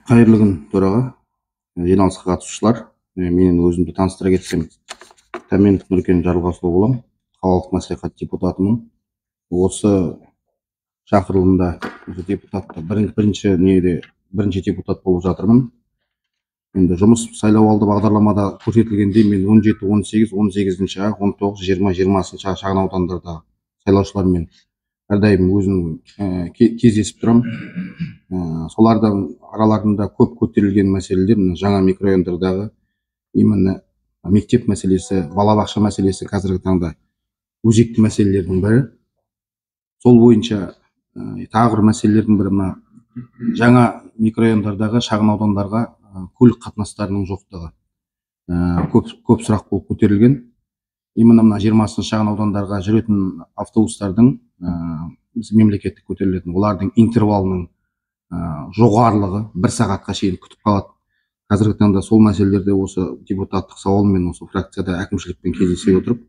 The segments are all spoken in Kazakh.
Қайырлы күн, төраға, жиналысқа қатысушылар. Мен өзімді таныстыра кетсем, Тәменов Нұркен Жарылғасұлы боламын, қалалық мәслихат депутатымын. Осы шақырылымда осы депутатта бірінші неде бірінші депутат болып жатырмын. Енді жұмыс сайлауалды бағдарламада көрсетілгендей, мен 17, 18, 18 А, 19, 20, 20 шағын аудандарда сайлаушылармен әрдайым өзім кездесіп тұрамын. Солардың араларында көп көтерілген мәселелер мына жаңа микрорайондардағы именно мектеп мәселесі, балабақша мәселесі қазіргі таңда өзекті мәселелердің бірі. Сол бойынша тағы бір мәселелердің бірі мына жаңа микрорайондардағы шағын аудандарға көлік қатынастарының жоқтығы көп сұрақ болып көтерілген. Именно мына 20 шағын аудандарға жүретін автобустардың, біз мемлекеттік көтерілетін, олардың интервалының жоғарылығы бір сағатқа шейін күтіп қалады. Қазіргі таңда сол мәселелерде осы депутаттық сауалмен осы фракцияда әкімшілікпен кездесе отырып,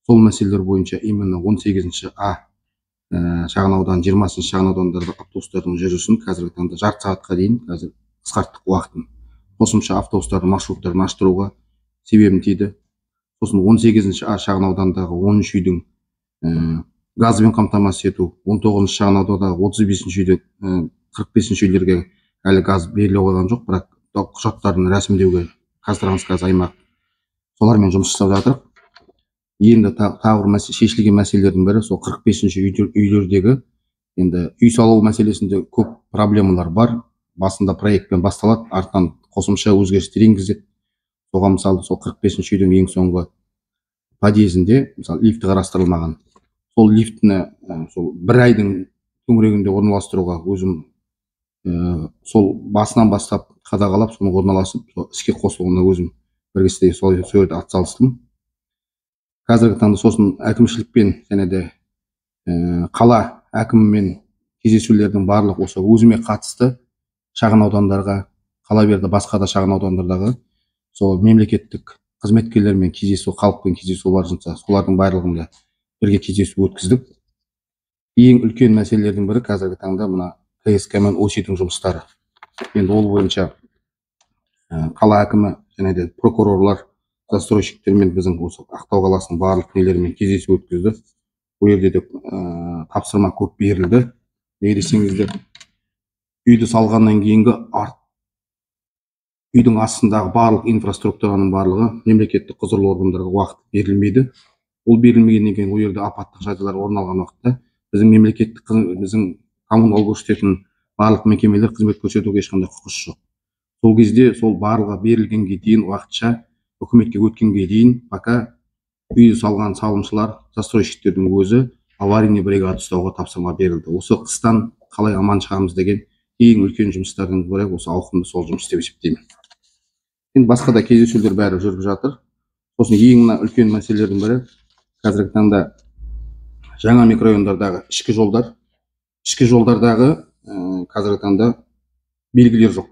сол мәселелер бойынша именно 18 А шағын аудан, 20 шағын аудандарда автобустардың жүрісін қазіргі таңда жарты сағатқа дейін қазір қысқарттық уақытын. Қосымша автобустардың маршруттарын аштыруға себебім тиді. Сосын 18 А шағын аудандағы 13 үйдің газбен қамтамасыз ету, 19 шағын аудандағы 35 үйде, 45 үйлерге әлі газ беріле қойған жоқ, бірақ құжаттарын рәсімдеуге ҚазТрансГаз аймақ солармен жұмыс жасап жатырық. Енді тағы бір шешілген мәселелердің бірі сол 45 үйлердегі енді үй салу мәселесінде көп проблемалар бар. Басында проектпен басталады, артынан қосымша өзгерістер енгізеді. Соған мысалы сол 45 үйдің ең соңғы подъездінде мысалы лифті қарастырылмаған. Сол лифтіні сол бір айдың төңірегінде орналастыруға өзім сол басынан бастап қадағалап, соны орналасып, сол іске қосылуына өзім бірге істей сол жерде атсалыстым. Қазіргі таңда сосын әкімшілікпен және де қала әкімімен кездесулердің барлық осы өзіме қатысты шағын аудандарға, қала берді басқа да шағын аудандардағы сол мемлекеттік қызметкерлермен кездесу, халықпен кездесу барысында солардың барлығында бірге кездесу өткіздік. Ең үлкен мәселелердің бірі қазіргі таңда мына КСК мен ОСИ-дің жұмыстары. Енді ол бойынша қала әкімі және де прокурорлар, застройщиктермен біздің осы Ақтау қаласының барлық нелерімен кездесу өткізді. Ол жерде де тапсырма көп берілді. Неге десеңіздер, үйді салғаннан кейінгі үйдің астындағы барлық инфраструктураның барлығы мемлекеттік құзырлы органдарға уақыт берілмейді. Ол берілмегеннен кейін ол жерде апаттық жағдайлар орын алған уақытта біздің мемлекеттік біздің коммуналды көрсететін барлық мекемелер қызмет көрсетуге ешқандай құқығы жоқ. Сол кезде сол барлығы берілгенге дейін, уақытша үкіметке өткенге дейін пока үйді салған салымшылар, застройщиктердің өзі аварийный бригада ұстауға тапсырма берілді. Осы қыстан қалай аман шығамыз деген ең үлкен жұмыстардың бірі осы ауқымды сол жұмыс деп есептеймін. Енді басқа да кездесулер бәрі жүріп жатыр. Сосын ең мына үлкен мәселелердің бірі қазіргі таңда жаңа микрорайондардағы ішкі жолдар, ішкі жолдардағы қазіргі таңда белгілер жоқ.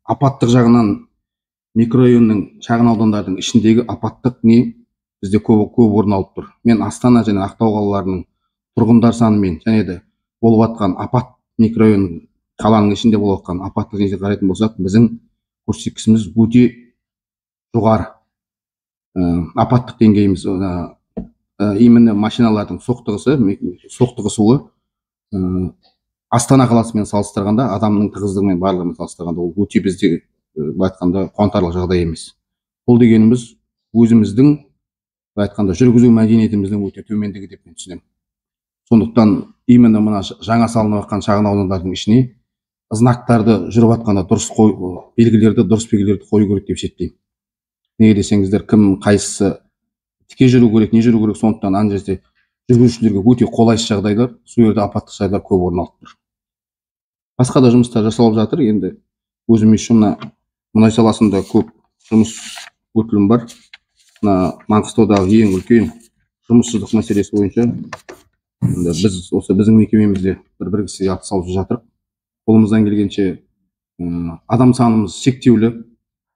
Апаттық жағынан микрорайонның шағын аудандардың ішіндегі апаттық не бізде көп, көп орын алып тұр. Мен Астана және Ақтау қалаларының тұрғындар санымен және де болып жатқан апат микрорайон қаланың ішінде болып жатқан апаттық несіне қарайтын болсақ, біздің көрсеткішіміз өте жоғары. Апаттық деңгейіміз, именно машиналардың соқтығысуы, Астана қаласымен салыстырғанда, адамның тығыздығымен барлығымен салыстырғанда ол өте бізде, былай айтқанда, қуантарлық жағдай емес. Бұл дегеніміз өзіміздің, былай айтқанда, жүргізу мәдениетіміздің өте төмендігі деп мен түсінемін. Сондықтан именно мына жаңа салынып жатқан шағын аудандардың ішіне знактарды жүріп жатқанда дұрыс қой, белгілерді, дұрыс белгілерді қою керек деп есептеймін. Неге десеңіздер, кім қайсысы тіке жүру керек, не жүру керек, сондықтан ана жерде жүргізушілерге өте қолайсыз жағдайлар, сол жерде апаттық жағдайлар көп орын алып тұр. Басқа да жұмыстар жасалып жатыр. Енді өзім үшін мына мұнай саласында көп жұмыс өтілім бар. Мына Маңғыстаудағы ең үлкен жұмыссыздық мәселесі бойынша енді біз осы біздің мекемемізде бір кісіге атсалысып жатырық. Қолымыздан келгенше, адам санымыз шектеулі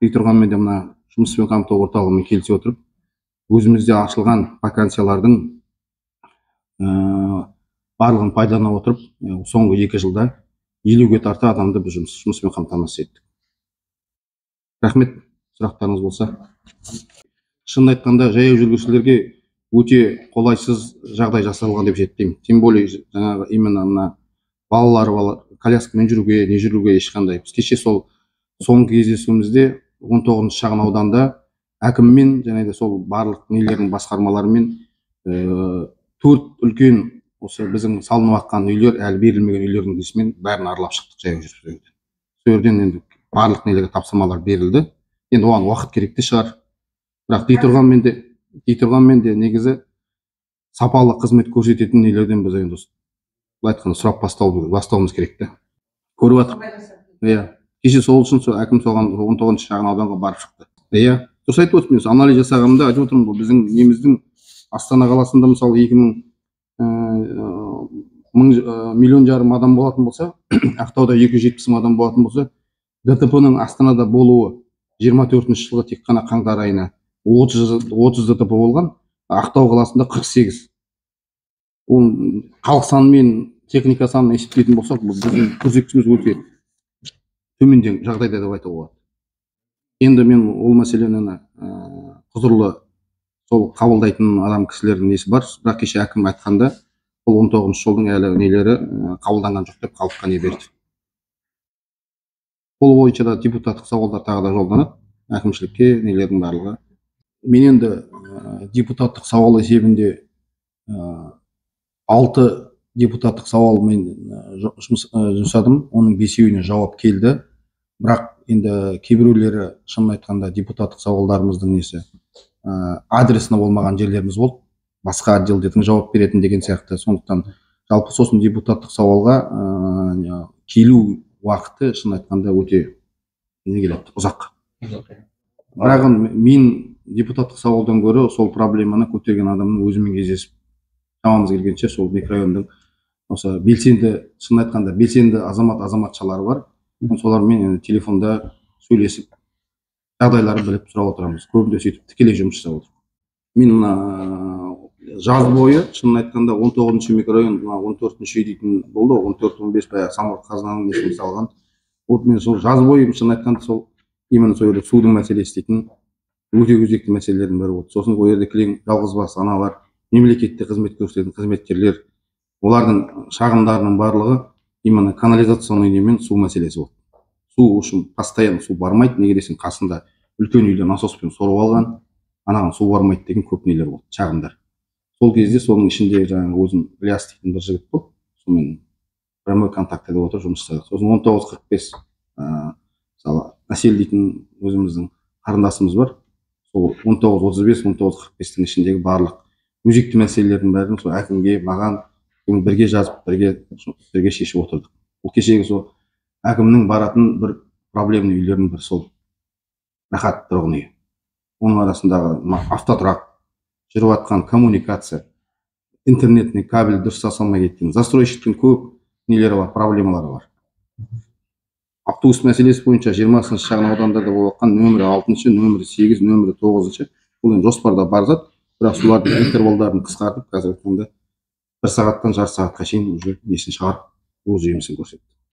дей тұрғанмен де мына жұмыспен қамту орталығымен келісе отырып, өзімізде ашылған вакансиялардың барлығын пайдалана отырып, соңғы 2 жылда 50-ге тарта адамды біз жұмыспен қамтамасыз еттік. Рахмет, сұрақтарыңыз болса. Шынын айтқанда, жаяу жүргіншілерге өте қолайсыз жағдай жасалған деп есептеймін. Тем более жаңағы именно мына балалар коляскамен жүруге, не жүруге ешқандай. Біз кеше сол соңғы кездесуімізде 19 шағын ауданда әкіммен және де сол барлық нелердің басқармаларымен 4 үлкен осы біздің салынып жатқан үйлер, әлі берілмеген үйлердің несімен бәрін аралап шықтық жаяу жүріп. Сол жерден енді барлық нелерге тапсырмалар берілді. Енді оған уақыт керек те шығар. Бірақ дей тұрғанмен де негізі сапалы қызмет көрсететін нелерден біз енді былай айтқанда сұрап бастауымыз керек те. Көріп жатырмыз. Иә. Кеше сол үшін сол әкім соған 19 шағын ауданға барып шықты. Иә. Дұрыс айтып отырмын. Анализ жасағанымда айтып отырмын ғой, біздің неміздің Астана қаласында мысалы 2 миллион жарым адам болатын болса, Ақтауда 270 мың адам болатын болса, ДТП-ның Астанада болуы 24 жылғы тек қана қаңтар айына 30 ДТП болған, Ақтау қаласында 48. Ол халық санымен, техника санын есептейтін болсақ, бұл біздің көрсеткішіміз өте төмен жағдайда деп айтуға болады. Енді мен ол мәселені құзырлы сол қабылдайтын адам кісілердің несі бар, бірақ кеше әкім айтқанда бұл 19 жолдың әлі нелері қабылданған жоқ деп халыққа не берді. Ол бойынша да депутаттық сауалдар тағы да жолданады әкімшілікке, нелердің барлығы. Мен енді депутаттық сауал есебінде 6 депутаттық сауал мен жұмсадым, оның 5-еуіне жауап келді. Бірақ енді кейбіреулері шынын айтқанда депутаттық сауалдарымыздың несі адресіне болмаған жерлеріміз болды, басқа отделдердің жауап беретін деген сияқты. Сондықтан жалпы сосын депутаттық сауалға келу уақыты шын айтқанда өте не келеді, ұзақ. Бірақ мен депутаттық сауалдан гөрі сол проблеманы көтерген адамның өзімен кездесіп шамамыз келгенше сол микрорайондың осы белсенді, шын айтқанда белсенді азамат азаматшалары бар, солармен телефонда сөйлесіп жағдайларын біліп сұрап отырамыз. Көбінде сөйтіп тікелей жұмыс жасап отырмыз. Мен мына жаз бойы шынын айтқанда 19 микрорайон, мына 14-үй дейтін болды, 14-15 баяғы Самұрық қазынаның несін салған. Вот мен сол жаз бойы шынын айтқанда сол именно сол жерде судың мәселесі дейтін өте өзекті мәселелердің бірі болды. Сосын ол жерде кілең жалғызбасты аналар, мемлекетте қызмет көрсететін қызметкерлер, олардың шағымдарының барлығы именно канализационный немен су мәселесі болды. Су үшін постоянно су бармайды, неге десең қасында үлкен үйде насоспен сорып алған, анаған су бармайды деген көп нелер болды, шағымдар. Сол кезде соның ішінде жаңағы өзім Ілияс дейтін бір жігіт болды, сонымен прямой контактіде отырып жұмыс жасадық. Сосын 19:45 мысалы Әсел дейтін өзіміздің қарындасымыз бар, сол 19:35, 19:45-тің ішіндегі барлық өзекті мәселелердің бәрін сол әкімге, маған бірге жазып, бірге шешіп отырдық. Ол кешегі сол әкімнің баратын бір проблемный үйлердің бірі сол Рахат тұрғын үйі. Оның арасындағы автотұрақ, жүріп жатқан коммуникация, интернетный кабель дұрыс жасалмай кеткен, застройщиктің көп нелері бар, проблемалары бар. Автобус мәселесі бойынша 20 шағын аудандарда болып жатқан нөмірі 6, нөмірі 8, нөмірі 9, бұл енді жоспарда бар зат, бірақ солардың интервалдарын қысқартып, қазіргі таңда 1 сағаттан жарты сағатқа шейін уже несін шығарып, өз жемісін көрсетті.